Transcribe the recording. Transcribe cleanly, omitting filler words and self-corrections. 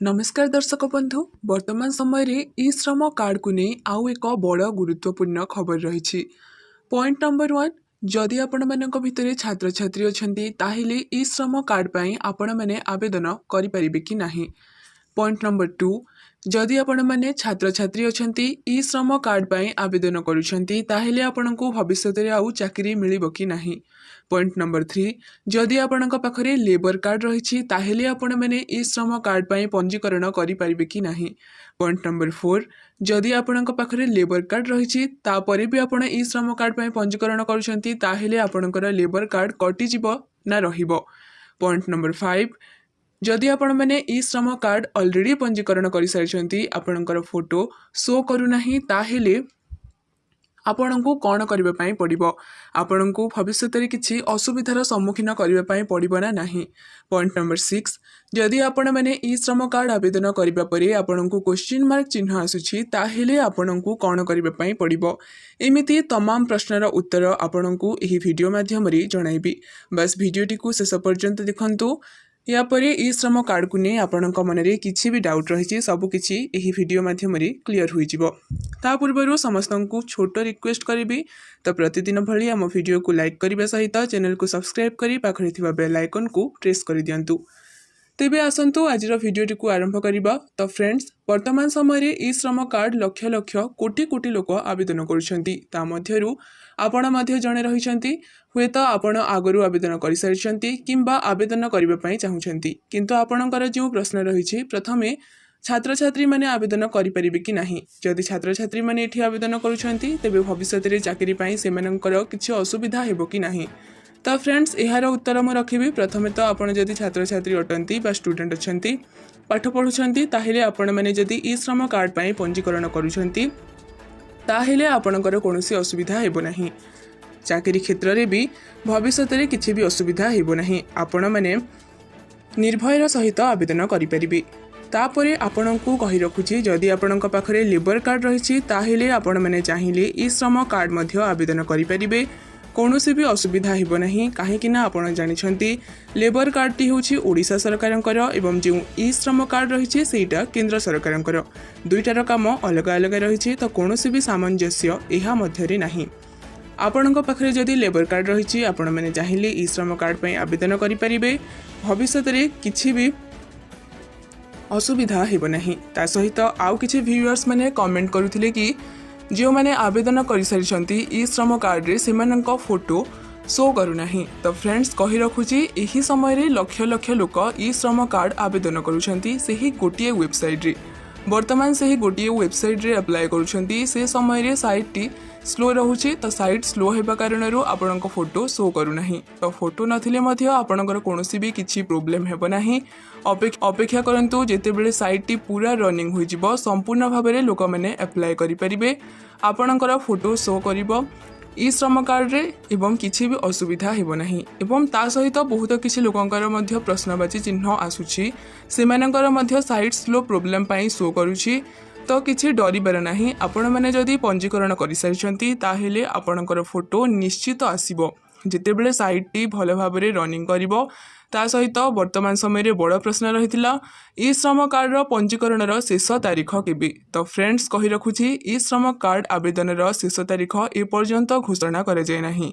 ନମସ୍କାର ଦର୍ଶକ ବନ୍ଧୁ। ବର୍ତ୍ତମାନ ସମୟରେ ଇ ଶ୍ରମ କାର୍ଡ଼କୁ ନେଇ ଆଉ ଏକ ବଡ଼ ଗୁରୁତ୍ୱପୂର୍ଣ୍ଣ ଖବର ରହିଛି। ପଏଣ୍ଟ ନମ୍ବର 1, ଯଦି ଆପଣମାନଙ୍କ ଭିତରେ ଛାତ୍ରଛାତ୍ରୀ ଅଛନ୍ତି, ତାହେଲେ ଇ ଶ୍ରମ କାର୍ଡ଼ ପାଇଁ ଆପଣମାନେ ଆବେଦନ କରିପାରିବେ କି ନାହିଁ? ପଏଣ୍ଟ ନମ୍ବର 2, ଯଦି ଆପଣମାନେ ଛାତ୍ରଛାତ୍ରୀ ଅଛନ୍ତି, ଇ ଶ୍ରମ କାର୍ଡ଼ ପାଇଁ ଆବେଦନ କରୁଛନ୍ତି, ତାହେଲେ ଆପଣଙ୍କୁ ଭବିଷ୍ୟତରେ ଆଉ ଚାକିରି ମିଳିବ କି ନାହିଁ? ପଏଣ୍ଟ ନମ୍ବର 3, ଯଦି ଆପଣଙ୍କ ପାଖରେ ଲେବର କାର୍ଡ଼ ରହିଛି, ତାହେଲେ ଆପଣମାନେ ଇ ଶ୍ରମ କାର୍ଡ଼ ପାଇଁ ପଞ୍ଜୀକରଣ କରିପାରିବେ କି ନାହିଁ? ପଏଣ୍ଟ ନମ୍ବର 4, ଯଦି ଆପଣଙ୍କ ପାଖରେ ଲେବର କାର୍ଡ଼ ରହିଛି, ତାପରେ ବି ଆପଣ ଇ ଶ୍ରମ କାର୍ଡ଼ ପାଇଁ ପଞ୍ଜୀକରଣ କରୁଛନ୍ତି, ତାହେଲେ ଆପଣଙ୍କର ଲେବର କାର୍ଡ଼ କଟିଯିବ ନା ରହିବ? ପଏଣ୍ଟ ନମ୍ବର 5, ଯଦି ଆପଣମାନେ ଇ ଶ୍ରମ କାର୍ଡ଼ ଅଲରେଡ଼ି ପଞ୍ଜୀକରଣ କରିସାରିଛନ୍ତି, ଆପଣଙ୍କର ଫଟୋ ଶୋ କରୁନାହିଁ, ତାହେଲେ ଆପଣଙ୍କୁ କ'ଣ କରିବା ପାଇଁ ପଡ଼ିବ? ଆପଣଙ୍କୁ ଭବିଷ୍ୟତରେ କିଛି ଅସୁବିଧାର ସମ୍ମୁଖୀନ କରିବା ପାଇଁ ପଡ଼ିବ ନା ନାହିଁ? ପଏଣ୍ଟ ନମ୍ବର 6, ଯଦି ଆପଣମାନେ ଇ ଶ୍ରମ କାର୍ଡ଼ ଆବେଦନ କରିବା ପରେ ଆପଣଙ୍କୁ କୋଶ୍ଚିନ୍ ମାର୍କ ଚିହ୍ନ ଆସୁଛି, ତାହେଲେ ଆପଣଙ୍କୁ କ'ଣ କରିବା ପାଇଁ ପଡ଼ିବ? ଏମିତି ତମାମ ପ୍ରଶ୍ନର ଉତ୍ତର ଆପଣଙ୍କୁ ଏହି ଭିଡ଼ିଓ ମାଧ୍ୟମରେ ଜଣାଇବି। ବାସ୍, ଭିଡ଼ିଓଟିକୁ ଶେଷ ପର୍ଯ୍ୟନ୍ତ ଦେଖନ୍ତୁ। ୟା ପରେ ଇ ଶ୍ରମ କାର୍ଡ଼କୁ ନେଇ ଆପଣଙ୍କ ମନରେ କିଛି ବି ଡାଉଟ୍ ରହିଛି, ସବୁକିଛି ଏହି ଭିଡ଼ିଓ ମାଧ୍ୟମରେ କ୍ଲିଅର୍ ହୋଇଯିବ। ତା ପୂର୍ବରୁ ସମସ୍ତଙ୍କୁ ଛୋଟ ରିକ୍ୱେଷ୍ଟ କରିବି ତ, ପ୍ରତିଦିନ ଭଳି ଆମ ଭିଡ଼ିଓକୁ ଲାଇକ୍ କରିବା ସହିତ ଚ୍ୟାନେଲକୁ ସବସ୍କ୍ରାଇବ୍ କରି ପାଖରେ ଥିବା ବେଲ୍ ଆଇକନ୍କୁ ପ୍ରେସ୍ କରିଦିଅନ୍ତୁ। ତେବେ ଆସନ୍ତୁ, ଆଜିର ଭିଡ଼ିଓଟିକୁ ଆରମ୍ଭ କରିବା। ତ ଫ୍ରେଣ୍ଡସ୍, ବର୍ତ୍ତମାନ ସମୟରେ ଇ ଶ୍ରମ କାର୍ଡ଼ ଲକ୍ଷ ଲକ୍ଷ, କୋଟି କୋଟି ଲୋକ ଆବେଦନ କରୁଛନ୍ତି। ତା ମଧ୍ୟରୁ ଆପଣ ମଧ୍ୟ ଜଣେ ରହିଛନ୍ତି। ହୁଏତ ଆପଣ ଆଗରୁ ଆବେଦନ କରିସାରିଛନ୍ତି କିମ୍ବା ଆବେଦନ କରିବା ପାଇଁ ଚାହୁଁଛନ୍ତି। କିନ୍ତୁ ଆପଣଙ୍କର ଯେଉଁ ପ୍ରଶ୍ନ ରହିଛି, ପ୍ରଥମେ ଛାତ୍ରଛାତ୍ରୀମାନେ ଆବେଦନ କରିପାରିବେ କି ନାହିଁ? ଯଦି ଛାତ୍ରଛାତ୍ରୀମାନେ ଏଠି ଆବେଦନ କରୁଛନ୍ତି, ତେବେ ଭବିଷ୍ୟତରେ ଚାକିରି ପାଇଁ ସେମାନଙ୍କର କିଛି ଅସୁବିଧା ହେବ କି ନାହିଁ? ତ ଫ୍ରେଣ୍ଡସ୍, ଏହାର ଉତ୍ତର ମୁଁ ରଖିବି। ପ୍ରଥମେ ତ ଆପଣ ଯଦି ଛାତ୍ରଛାତ୍ରୀ ଅଟନ୍ତି ବା ଷ୍ଟୁଡେଣ୍ଟ ଅଛନ୍ତି, ପାଠ ପଢ଼ୁଛନ୍ତି, ତାହେଲେ ଆପଣମାନେ ଯଦି ଇ ଶ୍ରମ କାର୍ଡ଼ ପାଇଁ ପଞ୍ଜୀକରଣ କରୁଛନ୍ତି, ତାହେଲେ ଆପଣଙ୍କର କୌଣସି ଅସୁବିଧା ହେବ ନାହିଁ। ଚାକିରି କ୍ଷେତ୍ରରେ ବି ଭବିଷ୍ୟତରେ କିଛି ବି ଅସୁବିଧା ହେବ ନାହିଁ। ଆପଣମାନେ ନିର୍ଭୟର ସହିତ ଆବେଦନ କରିପାରିବେ। ତାପରେ ଆପଣଙ୍କୁ କହି ରଖୁଛି, ଯଦି ଆପଣଙ୍କ ପାଖରେ ଲେବର କାର୍ଡ଼ ରହିଛି, ତାହେଲେ ଆପଣମାନେ ଚାହିଁଲେ ଇ ଶ୍ରମ କାର୍ଡ଼ ମଧ୍ୟ ଆବେଦନ କରିପାରିବେ। କୌଣସି ବି ଅସୁବିଧା ହେବ ନାହିଁ। କାହିଁକି ନା ଆପଣ ଜାଣିଛନ୍ତି, ଲେବର କାର୍ଡ଼ଟି ହେଉଛି ଓଡ଼ିଶା ସରକାରଙ୍କର ଏବଂ ଯେଉଁ ଇ ଶ୍ରମ କାର୍ଡ଼ ରହିଛି, ସେଇଟା କେନ୍ଦ୍ର ସରକାରଙ୍କର। ଦୁଇଟାର କାମ ଅଲଗା ଅଲଗା ରହିଛି, ତ କୌଣସି ବି ସାମଞ୍ଜସ୍ୟ ଏହା ମଧ୍ୟରେ ନାହିଁ। ଆପଣଙ୍କ ପାଖରେ ଯଦି ଲେବର କାର୍ଡ଼ ରହିଛି, ଆପଣମାନେ ଚାହିଁଲେ ଇ ଶ୍ରମ କାର୍ଡ଼ ପାଇଁ ଆବେଦନ କରିପାରିବେ। ଭବିଷ୍ୟତରେ କିଛି ବି ଅସୁବିଧା ହେବ ନାହିଁ। ତା ସହିତ ଆଉ କିଛି ଭିଉଅର୍ସ ମାନେ କମେଣ୍ଟ କରୁଥିଲେ କି ଯେଉଁମାନେ ଆବେଦନ କରିସାରିଛନ୍ତି ଇ ଶ୍ରମ କାର୍ଡ଼ରେ, ସେମାନଙ୍କ ଫଟୋ ଶୋ କରୁନାହିଁ। ତ ଫ୍ରେଣ୍ଡସ୍, କହି ରଖୁଛି, ଏହି ସମୟରେ ଲକ୍ଷ ଲକ୍ଷ ଲୋକ ଇ ଶ୍ରମ କାର୍ଡ଼ ଆବେଦନ କରୁଛନ୍ତି ସେହି ଗୋଟିଏ ୱେବସାଇଟ୍ରେ। ବର୍ତ୍ତମାନ ସେହି ଗୋଟିଏ ୱେବସାଇଟ୍ରେ ଆପ୍ଲାଏ କରୁଛନ୍ତି। ସେ ସମୟରେ ସାଇଟ୍ଟି ସ୍ଲୋ ରହୁଛି। ତ ସାଇଟ୍ ସ୍ଲୋ ହେବା କାରଣରୁ ଆପଣଙ୍କ ଫଟୋ ଶୋ କରୁନାହିଁ। ତ ଫଟୋ ନଥିଲେ ମଧ୍ୟ ଆପଣଙ୍କର କୌଣସି ବି କିଛି ପ୍ରୋବ୍ଲେମ୍ ହେବ ନାହିଁ। ଅପେକ୍ଷା କରନ୍ତୁ, ଯେତେବେଳେ ସାଇଟ୍ଟି ପୁରା ରନିଂ ହୋଇଯିବ, ସମ୍ପୂର୍ଣ୍ଣ ଭାବରେ ଲୋକମାନେ ଆପ୍ଲାଏ କରିପାରିବେ, ଆପଣଙ୍କର ଫଟୋ ଶୋ କରିବ ଇ ଶ୍ରମ କାର୍ଡ଼ରେ ଏବଂ କିଛି ବି ଅସୁବିଧା ହେବ ନାହିଁ। ଏବଂ ତା ସହିତ ବହୁତ କିଛି ଲୋକଙ୍କର ମଧ୍ୟ ପ୍ରଶ୍ନବାଚୀ ଚିହ୍ନ ଆସୁଛି। ସେମାନଙ୍କର ମଧ୍ୟ ସାଇଟ୍ ସ୍ଲୋ ପ୍ରୋବ୍ଲେମ୍ ପାଇଁ ଶୋ କରୁଛି। ତ କିଛି ଡରିବାର ନାହିଁ। ଆପଣମାନେ ଯଦି ପଞ୍ଜୀକରଣ କରିସାରିଛନ୍ତି, ତାହେଲେ ଆପଣଙ୍କର ଫଟୋ ନିଶ୍ଚିତ ଆସିବ, ଯେତେବେଳେ ସାଇଟ୍ଟି ଭଲ ଭାବରେ ରନିଂ କରିବ। ତା ସହିତ ବର୍ତ୍ତମାନ ସମୟରେ ବଡ଼ ପ୍ରଶ୍ନ ରହିଥିଲା, ଇ ଶ୍ରମ କାର୍ଡ଼ର ପଞ୍ଜୀକରଣର ଶେଷ ତାରିଖ କେବେ? ତ ଫ୍ରେଣ୍ଡସ୍, କହି ରଖୁଛି, ଇ ଶ୍ରମ କାର୍ଡ଼ ଆବେଦନର ଶେଷ ତାରିଖ ଏପର୍ଯ୍ୟନ୍ତ ଘୋଷଣା କରାଯାଇ ନାହିଁ।